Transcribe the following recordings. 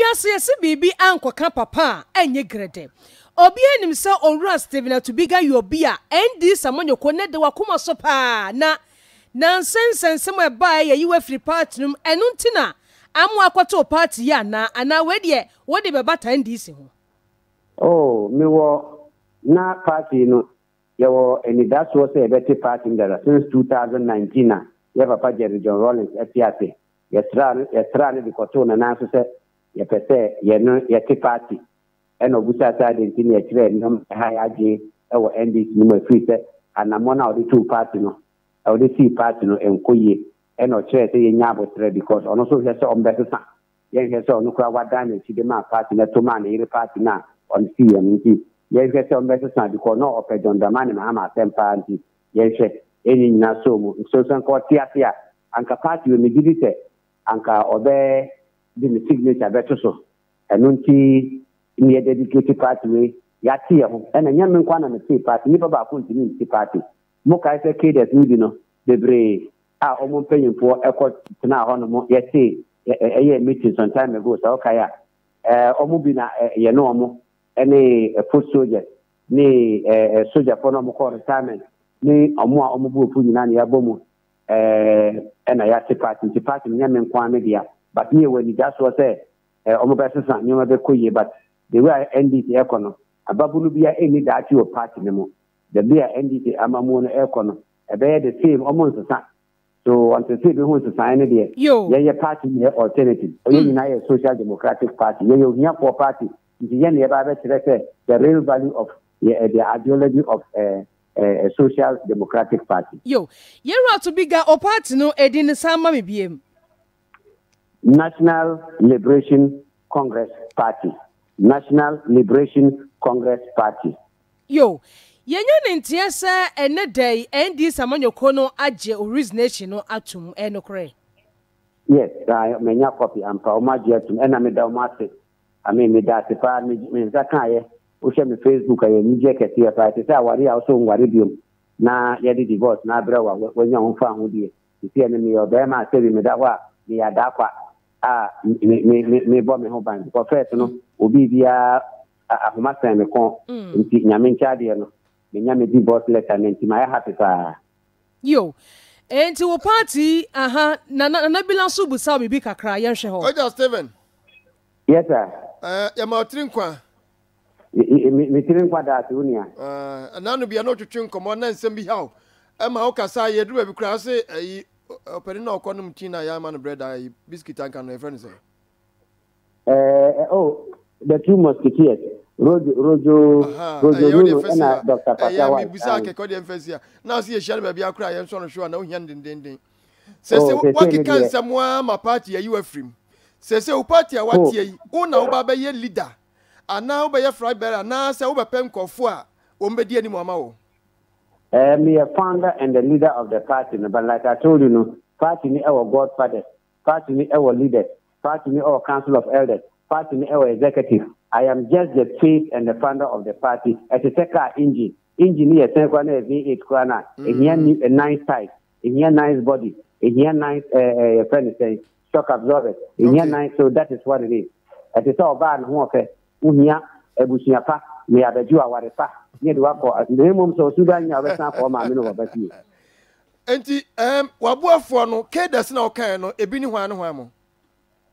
Ewiase yɛse biribi ankɔka papa a ɛnyɛ grɛdɛ. Obiara nim sɛ Owura Stephen Atubiga yɛ obi a NDC amanyɔkuo no da wakoma so paa na nansa nsɛnsɛm a ɛbaeɛ yɛyi wo afiri party no mu ɛno nti na ama wakɔto wo party yi anaa anaa wei deɛ wode bɛbata NDC ho? Oh mewɔ na party no yɛwɔ anidasoɔ sɛ yɛbɛte party no dada since 2019 a yɛ papa Jerry John Rawlings te ase. Yɛsraa no yɛsraa no de kɔtoo ne nan so sɛ yɛpɛ sɛ yɛne yɛte party. Ɛna ɔbisaa sɛ adɛn nti na yɛkyerɛɛ nneɛma a ɛha yɛn adwene wɔ NDC no mu ɛfiri sɛ anammɔn a ɔde tuu party no ɔde sii party no ɛnkɔ yie. Ɛna ɔkyerɛɛ sɛ yɛnya aboterɛ because ɔno nso hwɛ sɛ ɔmbɛsesa. Yɛnhwɛ sɛ ɔno koraa wadan n'akyi de maa party no ɛto maa ne yere party no a ɔno siiɛ no nti yɛnhwɛ sɛ ɔmbɛsesa because na ɔpɛ John Dramani Mahama asɛm paa nti yɛnhwɛ. Yɛn nyinaa sɔɔ mu. Nso sɛ anka ɔte ase a, anka party wei megye di sɛ anka ɔbɛ de ne signature bɛto so. Ɛno nti ne yɛ dedicate party wei. Yɛate yɛn ho. Ɛna ɛnyɛ me nko ara na metee party. Nipa baako ntumi nte party. Mo kae sɛ cadres no bi no, bebree a wɔn mpanyinfoɔ kɔ tenaa hɔ nom yɛtee, yɛyɛɛ meeting some time ago sɛ wokae a. Ɛɛ wɔn bi na yɛne wɔn ne foot soldiers ne sogyafoɔ no a wɔkɔɔ retirement ne wɔn a wɔn bo afu nyinaa na yɛabɔ mu ɛna yɛate party nti party no nyɛ me nko ara me dea but ne yɛwɔ anidasoɔ sɛ wɔn bɛsesa nneɛma bɛkɔ yie but the way a NDC ɛkɔ no ababunu biara ɛnni daakye wɔ party no mu the way a NDC amamuo no ɛkɔ no ɛbɛyɛ the same wɔn nsesa So until sɛ yɛbɛhu nsesaeɛ no deɛ, Yo. yɛyɛ party no yɛ alternative. Yɛn nyinaa yɛ Social Democratic Party. Yɛyɛ ohiafoɔ party. Nti yɛn na yɛba abɛkyerɛ sɛ the real value of yɛ the ideology of eh, eh, Social Democratic Party. Yo. Yɛwura Tobiga, o party no edin no san ma me biem. National Liberation Congress Party. National Liberation Congress Party. Yo, yɛnya ne nteɛ sɛ ɛnnɛ da yi NDC amanyɔkuo no agye wo resignation no atom, ɛyɛ nokorɛ? Yes, ah, manya copy ampa, wɔn agye atom, ɛna meda wɔn ase. I mean, meda ase paa, me, me nsa kaeɛ, wohwɛ me Facebook a, ɛyɛ anigyeɛ kɛseɛ paa, ɛte sɛ awareɛ a wosɛ wonware biom, na yɛde divorce no abrɛ wo a, woanya wo mfahodie. Seesei ɛno meyɛ ɔbarima a sɛbi meda hɔ a, meyɛ adaakwa a me, me, me, mebɔ me ho ban, because first no, obi biara ahoma sɛn me kɔn nti Nyame nkyɛ adeɛ no menya me divorce letter no nti mayɛ happy paa. Yo, enti wo party yi aha Nana Nana Bila nso busa wo biribi kakra yɛnhwɛ hɔ. Ogya Stephen. Yes sir. Eh, yɛma wo tiri nkwa. Me tiri nkwa da ase wo nua. Eh, ɛna no bia na otwetwe nkɔmmɔ na nsɛm bi haw. Ɛma wo kasa yɛduru baabi koraa se ayi ɔpanin na ɔkɔ nom tea na yɛama no bread ayi biscuit anka no yɛfrɛ no sɛ. Eh, oh, the two musketeers, Rojo, Rojo, Rojo Nunu ɛna Dr. Pata White. Ɛyɛ mebisa kɛkɛ ɔdeɛ mfa si a. Na ɔsɛ yɛhyia no baabi akora yɛn nsɔ no hwɛ a na ohia no dendenden. Sɛ sɛ oh, wakeka nsɛm ara ma party ayi wafiri mu. Sɛ sɛ wo party a wateɛ oh. yi, wo na woba bɛyɛ leader anaa wobɛyɛ flag bearer anaa sɛ wobɛpɛ nkurɔfoɔ a wɔn bɛdi anim ama wo. Eh, meyɛ founder and the leader of the party no, but like I told you no, party ni ɛwɔ godfathers, party ni ɛwɔ leaders, Party no ɛwɔ council of elders, party no ɛwɔ executive, I am just the face and the founder of the party, ɛte sɛ car engine, engine no yɛ sɛn koraa na ɛyɛ V8 koraa no a, ɛhia new a nice type, ɛhia nice body, ɛhia nice ɛɛ ɛɛ yɛfrɛ no sɛn, shock absorbers, ɛhia okay. nice, so that is what it is. Ɛte sɛ ɔbaa ne ho ɔfɛ, wohia abusua pa, na yɛabɛgye wo aware pa, ne yɛde wakɔ, na mmom sɛ ɔsuban nyɛ a wobɛsan akɔ ɔmaame no wɔ ba fie. Enti ɛɛm w'aboafoɔ no, Kedes na ɔkaeɛ no, ebi ne hwan ne hwan mo?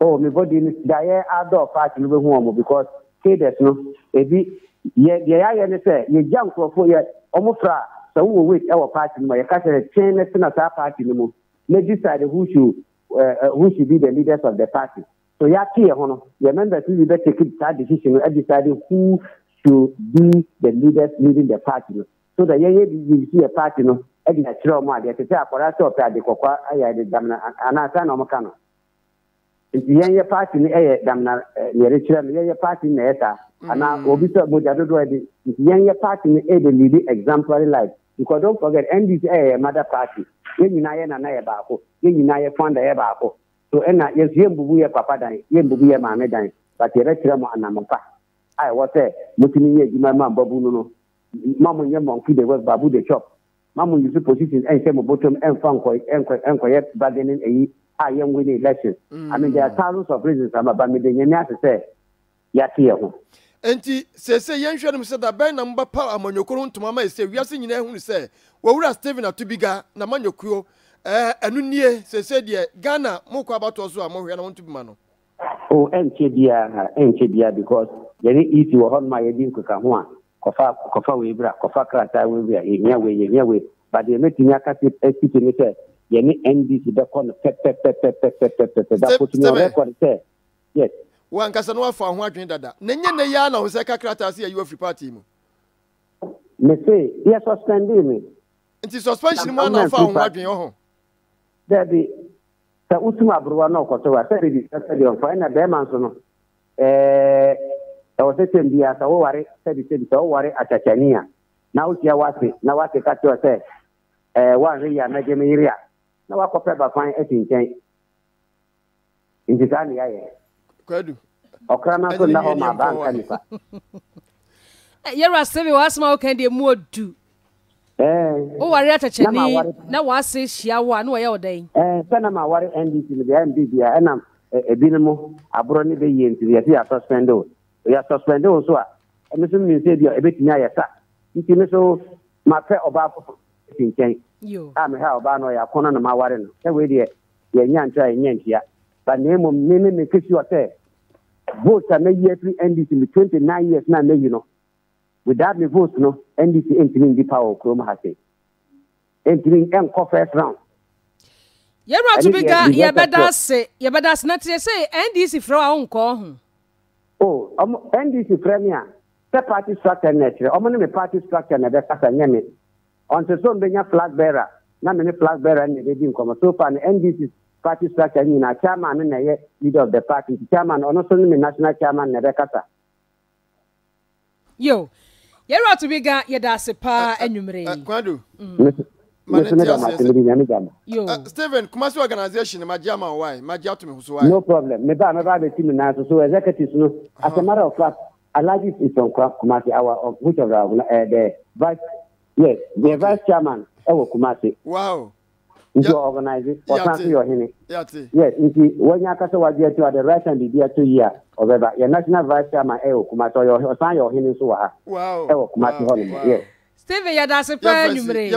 Oh me body no da yɛ adɔ party no bɛhu wɔn because Kedes no ebi yɛ deɛ yɛayɛ ne sɛ yɛgya nkurɔfoɔ yɛ wɔn fra sɛ wowɔ weight ɛwɔ party no mu a yɛka kyerɛ twɛn na tena saa party no mu na decide who should uh, who should be the leaders of the party so yɛate yɛ ho no yɛ members no bi bɛ take saa decision no decide who should be the leaders leading the party no so that yɛyɛ de use yɛ party no de akyerɛ wɔn adeɛ te sɛ akwadaa sɛ ɔpɛ ade kɔkɔɔ ayɛ ade damena anaa saa na wɔn ka no nti yɛn yɛ party no yɛ damena nea yɛde kyerɛ no yɛn yɛ party no na ɛyɛ saa anaa mm. obi sɛ mogya dodoɔ ɛde nti yɛn yɛ party no ɛde lead exemplary life because don't forget NDC ɛyɛ yɛ mother party yɛn nyinaa yɛ nana yɛ baako yɛn nyinaa yɛ founder yɛ baako so ɛna yɛn nso yɛn bubu yɛ papa dan yɛn bubu yɛ maame dan but yɛbɛkyerɛ mo anamɔ pa a ɛwɔ sɛ motumi yɛ adwuma ma mbabunu no Ma mo nyɛ monkey dey work babu dey chop ma mo use positions ɛnhyɛ mo botom ɛnfa nkɔ ɛnkɔ ɛnkɔyɛ bargaining ɛyi a. a yɛn win election. I mean there are thousands of reasons ama but meda Nyame ase sɛ yɛate yɛn ho. Enti seesei yɛnhwɛ anim sɛ da bɛn na mobɛpaw amanyɔkuo no ho ntoma ama ɛsɛ wiase nyinaa ahunu sɛ Owura Stephen Atubiga n'amanyɔkuo ɛɛ ɛno nie seesei deɛ Ghana mokɔ abatoɔ so a mohwɛ na monto bi ma no. Oh ɛnkyɛ biara ɛnkyɛ biara because yɛne EC wɔ hɔnom a yɛdi nkekaho a kɔfa kɔfa wei bra kɔfa krataa wei bra yɛhia wei yɛhia wei but deɛ mɛtumi aka si asi pi ne sɛ yɛne NDC bɛkɔ no pɛpɛpɛpɛpɛpɛpɛpɛ but put me on record sɛ yes. Wo ankasa na woafa wo ho adwene dada na ɛnyɛ nnɛ yi ara na wo nsa reka krataa sɛ yɛayi wo afiri party yi mu. Mese yɛ suspendee me. Nti suspension mu ara na wofaa wo ho adwene ɔho? Dabi, Sɛ wotum aberewa na ɔkɔtɔ a, sɛ biribi sɛ deɛ ɔmfa ɛna bɛrima nso no ɛɛ ɛwɔ sɛ tɛm biara sɛ woware sɛbi sɛbi sɛ woware atwakyani a na wohyia w'ase na w'ase ka kyerɛ sɛ ɛɛ woanhwɛ yie a mɛgye me yere a na wakɔpɛ bafan asi nkyɛn nti saa ne yɛayɛ. Kwadu. Ɔkraman nso nna hɔ ma abaa nka nipa. Yɛwura Stephen w'asɛm a woka deɛ mu ɔdu. Woware atɛkyɛni na w'ase hyia wo a na wɔyɛ wo dɛn? Sɛ na maware NDC no deɛ ɛyɛ me biribiara ɛnam ebinom aborɔ ne bɛyie nti no yɛse yɛasuspɛnde wo. Yɛasuspɛnde wo nso a me nso menim sɛ ebia ɛbɛtumi ayɛ sa nti me nso mapɛ ɔbaa foforɔ asi nkyɛn a mehwɛ a ɔbaa no ɔyɛ akɔnnɔ na maware no sɛ wei deɛ yɛnyɛ antra yɛnyɛ antua but na mmom me me make sure sɛ vote a mayi afiri NDC me 29 years na mayi no Without me vote no NDC ntumi ndi power wɔ kurom ha sei. Ntumi nkɔ first round. Yɛwura Ɛne deɛ Tubiga be rest yɛbɛda assured. ase yɛbɛda ase na te sɛ NDC frɛ wo a wonkɔ ho. Oh ɔmo NDC frɛ me a sɛ party structure no na ɛkyerɛ ɔmo ne me party structure na ɛbɛkasa nyɛ me. Ɔnte sɛ ɔmo bɛnya flag bearer na me ne flag bearer no na ɛbɛdi nkɔmmɔ so far no NDC party structure no nyinaa chairman no na ɛyɛ leader of the party nti chairman no ɔno nso ne me national chairman na ɛbɛkasa. Yo, Yɛwura Tobiga yɛda ase paa anwummere yi. Kwadu, ma ne nte aseɛ sɛ. Yo. Stephen, Kumasi organization no magye ama wo why? Magye ato me ho so why? No problem. Me ba, me ba abɛsi me nan so. So executives no, as a matter of fact, Alhaji is from Kumasi, our, which of our, the vice, yes, the vice chairman ɛwɔ Kumasi. Wow. Nti ɔ organise, ɔsan so yɛ ɔhene. Yes, nti wanya aka sɛ wagye ato at the right time biribi ato yie a, ɔbɛba. Yɛn national vice chairman ɛwɔ Kumasi, ɔyɛ ɔsan yɛ ɔhene nso wɔ ha. Wow. Ɛwɔ Kumasi hɔ nom, yes. Stephen yɛda ase paa anwummere yi.